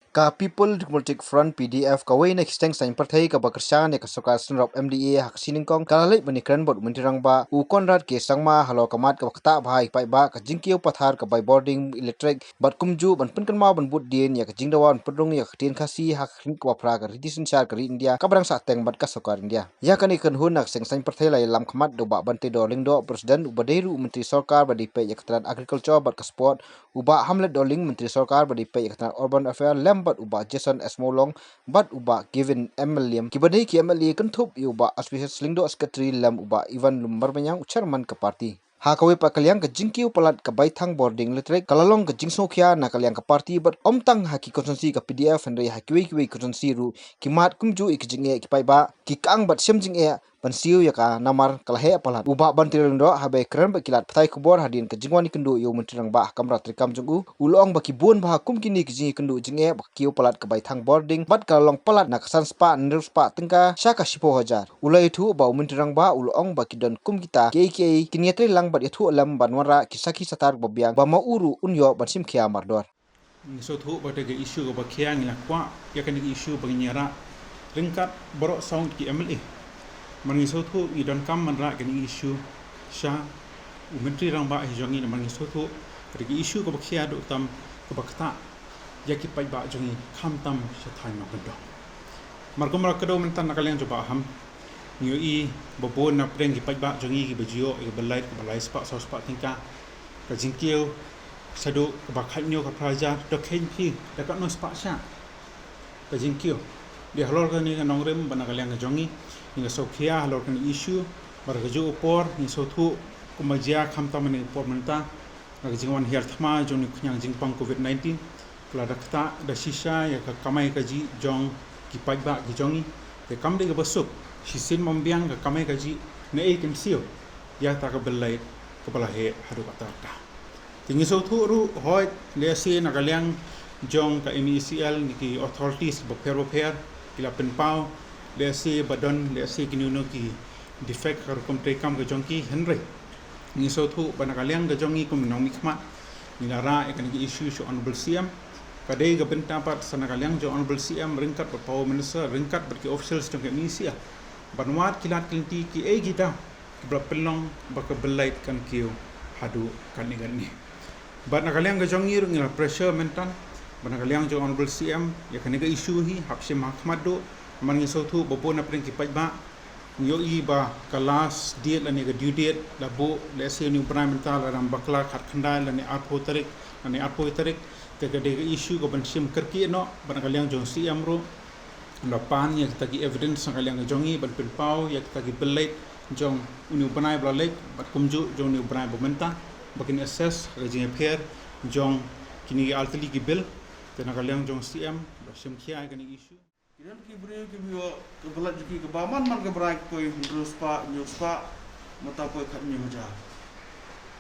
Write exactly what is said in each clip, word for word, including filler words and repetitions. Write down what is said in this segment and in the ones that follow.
Ka People Democratic Front, P D F, kawei na ki seng saiñ pyrthei kaba kyrshan ïa ka sorkar synrop M D A ha ka sngi nyngkong, ka la leit ban ïakren bad u Myntri Rangbah u Conrad K Sangma halor ka mat kaba ktah bha ïa ki paidbah ka jingkiew pathar ka bai bording electric bad kumjuh ban pynkynmaw ban bud dien ïa ka jingdawa ban pynrung ïa ka ktien Khasi ha ka khyrnit kaba phra ka riti synshar ka ri India kaba dang sah teng bad ka sorkar India. Ïa kane ka kynhun na ka seng saiñ pyrthei la ïalam khmat da u Bah Banteidor Lyngdoh, President, uba dei ruh u Myntri Sorkar ba dei peit ïa ka tnat Agriculture bad ka Sport, u Bah Hamlet Dorling, Myntri Sorkar ba dei peit ïa ka tnat Urban Affair, lem bad u Bah Jason S Mawlong bad u Bah Gavin M Mylliem, kiba dei ki M L A, kynthup ïa u Bah Aloysius Lyngdoh, Secretary, lem u Bah Ivan Lumbarmaniang, u Chairman ka party. Ha kawei pat ka liang, ka jingkiew palat ka bai thang bording electric ka la long ka jingsngewkhia na ka liang ka party bad ym tang ha ki constituency ka P D F, hynrei ha kiwei kiwei constituency ruh ki mad kumjuh ïa ki jingeh ki paidbah, ki kang bad shem jingeh ban siew ïa ka namar ka la heh palat. U Bah Banteidor Lyngdoh haba ïakren bad ki lad pathai khubor hadien ka jingwan ïakynduh ïa u Myntri Rangbah ha kamra treikam jong u, u la ong ba ki bun bha kum kine ki jingïakynduh jingeh ba ka kiew palat ka bai thang bording bad ka la long palat na ka san spah hynriew spah tyngka sha ka shiphew hajar. U la ïathuh ba u Myntri Rangbah u la ong ba ki don kum kita kiei kiei kin ïatreilang bad ïathuh lem ban wanrah ki sakhi satar ba biang ba ma u ruh un ïoh ban shim khia mardor. Ngi sngewthuh ba kata ka issue kaba khia, ngi la kwah ïa kane ka issue ba ngin ïarah ryngkat baroh saw ngut ki M L A. Namar ngi sngewthuh ngi donkam ban rah kane ka issue sha u Myntri Rangbah hi jong ngi, namar ngi sngewthuh kata ka issue kaba khia haduh tam kaba ktah ïa ki paidbah jong ngi khamtam sha thaiñ Nongkyndong. Namar kumba la kdew mynta na ka liang jong Bah Ham, ngi ïohi ba bun na pdeng ki paidbah jong ngi kiba ju ïoh ïa ka bill light kaba lai spah saw spah tyngka, ka jingkiew shaduh kaba khathynñiew ka phra hajar, to kheiñ phi da katno spah shah ka jingkiew. Dei halor kane ka nongrim ba na ka liang ka jong ngi, ngi la sngewkhia halor kane ka issue, bad ha kajuh ka por ngi sngewthuh kumba jia khamtam ha kane ka por mynta, na ka jingwan hiar thma jong kane ka khñiang jingpang covid nineteen, ka la da ktah da shisha ïa ka kamai kajih jong ki paidbah ki jong ngi. Te kam dei kaba suk, shisien bym biang ka kamai kajih, naei kin siew ïa kata ka bill light kaba la heh haduh katta katta. Te ngi sngewthuh ruh, hooid, lehse na ka liang jong ka M E C L ne ki authorities bapher bapher ki la pynpaw, lehse ba don, lehse kino kino ki defect ha ka rukom treikam ka jong ki, hynrei ngi sngewthuh ba na ka liang ka jong ngi kum nongmihkhmat, ngi la rah ïa kane ka issue sha u Honourable C M. Ka dei ka bynta pat sa na ka liang jong u Honourable C M ryngkat bad Power Minister, ryngkat bad ki officials jong ka M E C L, ban wad ki lad ki lynti kiei ki daw kiba la pynlong ba ka bill light kan kiew haduh katne katne. Bad na ka liang ka jong ngi ruh ngi la pressure mynta, bad na ka liang jong u Honourable C M, ïa kane ka issue hi hap shim ha khmat duh. Namar ngi sngewthuh ba bun na pdeng ki paidbah, ngi ïohi ba ka last date lane ka due date la buh, lehse une u bnai mynta la dang bakla khatkhyndai lane arphew tarik lane arphew tarik. Te ka dei ka issue kaban shim kyrkieh noh, bad na ka liang jong u C M ruh la pan ïa kita ki evidence na ka liang ka jong ngi ban pynpaw ïa kita ki bill light jong une u bnai ba la leit bad kumjuh jong une u bnai ba mynta, ba kin assess ha ka jingïapher jong kine ki artylli ki bill. Te na ka liang jong u C M la shim khia ïa kane ka issue. Ki don ki briew kiba ïoh ka bill light jong ki kaba man man ka bnai ki poi hynriew spah, hynñiew spah, mynta poi khathynñiew hajar.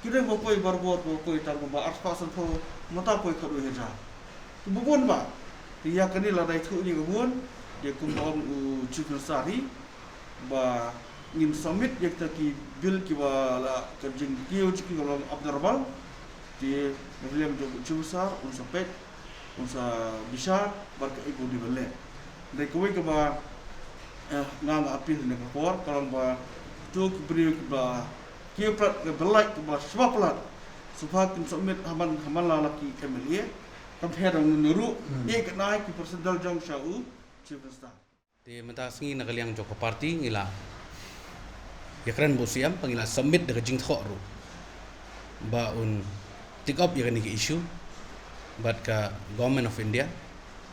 Ki don ba poi barabor, ba poi tang ba ar spah sanphew, mynta poi khatwei hajar. Kiba bun bha. Te ïa kane lada ïathuh ïa ngi ka bun, ïa kumba ong u Chief Minister hi, ba ngin submit ïa kita ki bill kiba la ka jingkiew jong ki ka long abnormal. Te na ka liang jong u Chief Minister un sa peit, un sa bishar bad kaei ba u dei ban leh. Dei kawei kaba, eh, nga nga appeal ha kane ka por, ka long ba kito ki briew kiba kiew palat ka bill light kaba shwa palat, sngewbha kin submit ha man ha man la la ki M L A, kam pher da ngi ruh, hmm, ïa kane ki percent dal jong sha u Chief Minister. Te mynta ka sngi na ka liang jong ka party ngi la ïakren bad u C M, ba ngi la submit da ka jingthoh ruh ba un take up ïa kane ka issue bad ka Government of India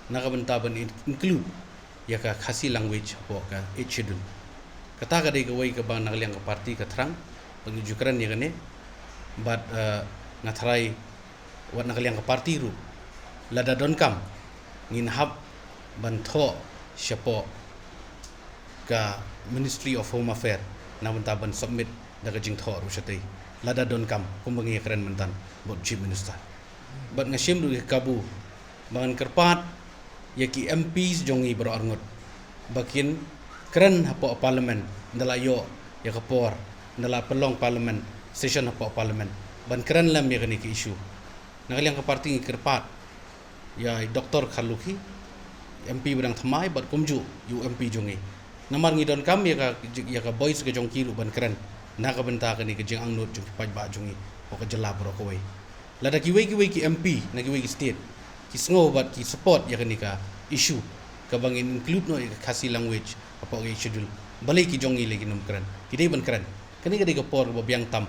na ka bynta ban in-, include ïa ka Khasi language hapoh ka Eighth Schedule. Kata ka dei kawei kaba na ka liang ka party ka thrang ba ngi ju kren ïa kane. Bad, eh, nga tharai wat na ka liang ka party ruh, lada donkam, ngin hap ban thoh shapoh ka Ministry of Home Affairs na bynta ban submit da ka jingthoh ruh shatei, lada donkam, kumba ngi ïakren mynta bad u Chief Minister. Bad nga shim ruh ïa ka kabu ba ngan kyrpad ïa ki M Ps jong ngi baroh arngut ba kin kren hapoh Parliament, ynda la ïoh ïa ka por, ynda la pynlong Parliament session hapoh Parliament, ban kren lem ïa kane ka issue. Na ka liang ka party ngi kyrpad ïa i Doktor Kharlukhi, M P ba dang thymmai, bad kumjuh ïa u M P jong ngi. Namar ngi donkam ïa ka, ïa ka voice ka jong ki ruh ban kren na ka bynta kane ka jingangnud jong ki paidbah jong ngi hapoh ka jylla baroh kawei. Lada kiwei kiwei ki M P na kiwei ki state ki sngew bad ki support ïa kane ka issue kaba ngin include noh ïa ka Khasi language hapoh ka Eighth Schedule, balei ki jong ngi lei kin ym kren? Ki dei ban kren. Kane ka dei ka por kaba biang tam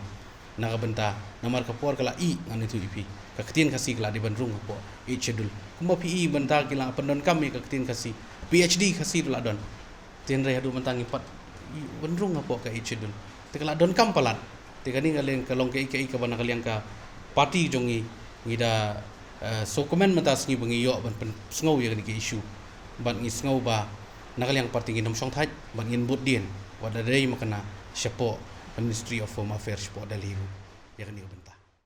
na ka bynta, namar ka por ka la ih, ngan ïathuh ïa phi, ka ktien Khasi ka la dei ban rung hapoh Eighth Schedule. Kumba phi i, bynta ki la pyndonkam ïa ka ktien Khasi, PhD Khasi ruh la don. Te hynrei haduh mynta ngim pat i ban rung hapoh ka Eighth Schedule. Te ka la donkam palat. Te kane ka long, ka long kaei kaei kaba na ka liang ka party jong ngi, ngi da, eh, sngewkmen mynta sngi ba ngi ïoh ban pynsngew ïa kane ka issue. Bad ngi sngew ba na ka liang party ngin ym shongthait, bad ngin bud dien, wat la dei makna shapoh ka Ministry of Home Affairs shapoh Delhi ruh ïa kane ka bynta.